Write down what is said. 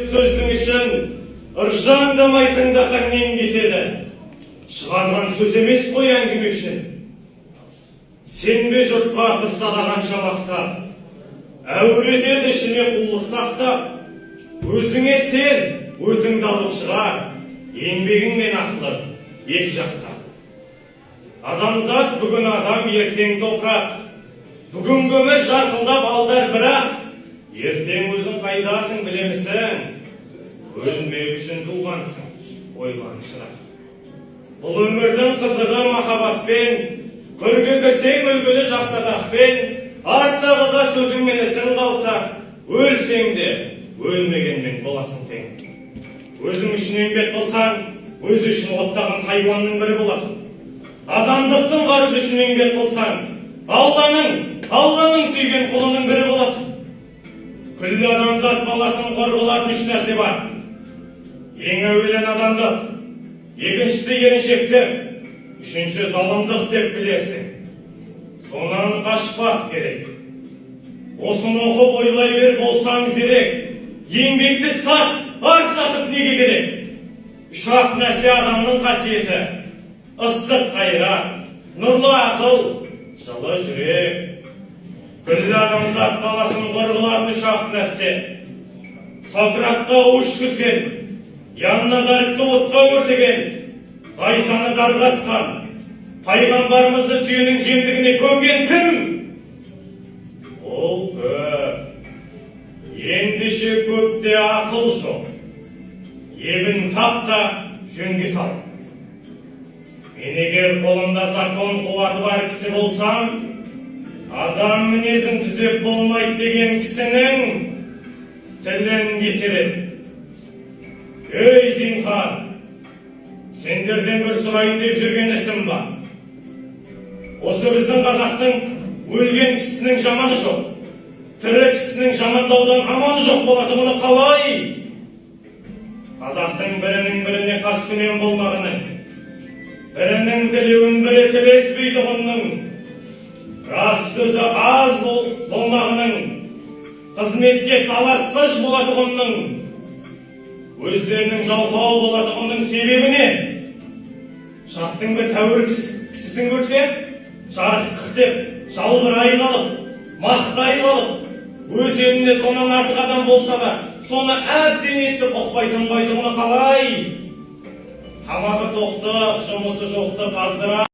Сөздің ішін ыржаңдамай тыңдасаң, нең кетеді? Шығарған сөз емес қой әңгіме үшін. Сенбе жұртқа, тұрса да қанша мақтап, әуретеді ішіне қулық сақтап. Өзіңе сен, өзіңді алып шығар еңбегің мен ақылың екі жақтап. Адамзат бүгін адам, ертең топырақ. Бүгінгі өмір жарқылдап алдар, бірақ ертең өзің қайдасың, білемісің? Өлмеу үшін туғансың, ойлан, шырақ. Бұл өмірдің қызығы махаббатпен, көрге кірсең, үлгілі жақсы атақпен, арттағыға сөзің мен ісің қалса, өлсең де өлмегенмен боласың тең. Өзің үшін еңбек қылсаң, өзі үшін оттаған хайуанның бірі боласың. Адамдықтың қарызы үшін еңбек қылсаң, Алланың сүйген құлының бірі боласың. Күллі адамзат баласын қор қылатын үш нәрсе бар: ең әуелі надандық, екіншісі еріншектік, үшінші залымдық деп білерсің. Сонан қашпақ керек. Осыны оқып ойлай бер, болсаң зерек. Еңбекті сат, ар сатып неге керек? Үш ақ нәрсе адамның қасиеті: ыстық қайрат, нұрлы ақыл, жылы жүрек. Күллі адамзат баласын қор қылатын үш ақ нәрсе: Сократқа у ішкізген, Жанна д'Аркты отқа өртеген, Ғайсаны дарға асқан, пайғамбарымызды түйенің жемтігіне көмген кім? Ол көп. Ендеше көпте ақыл жоқ, ебін тап та жөнге сал. Мен егер қолымда закон қуаты бар кісі болсам, адам мінезін түзеп болмайды деген кісінің тілін кесер едім. Ей, зинхар, сендерден бір сұрайын деп жүрген ісім бар. Осы біздің қазақтың өлген кісінің жаманы жоқ, тірі кісінің жамандаудан аманы жоқ болатұғыны қалай? Қазақтың бірінің біріне қаскүнем болмағының, бірінің тілеуін бірі тілеспейтұғынның, рас сөзі аз болмағының, қызметке таласқыш болатұғынның, өздерінің жалқау болатұғынның себебі не? Жаттың бір тәуір кісісін көрсе, жарықтық деп жалбырай қалып, мақтай қалып, өз елінде сонан артық адам болса да, соны әбден естіп, ұқпай тынбайтұғыны қалай? Тамағы тоқты, жұмысы жоқты қаздыра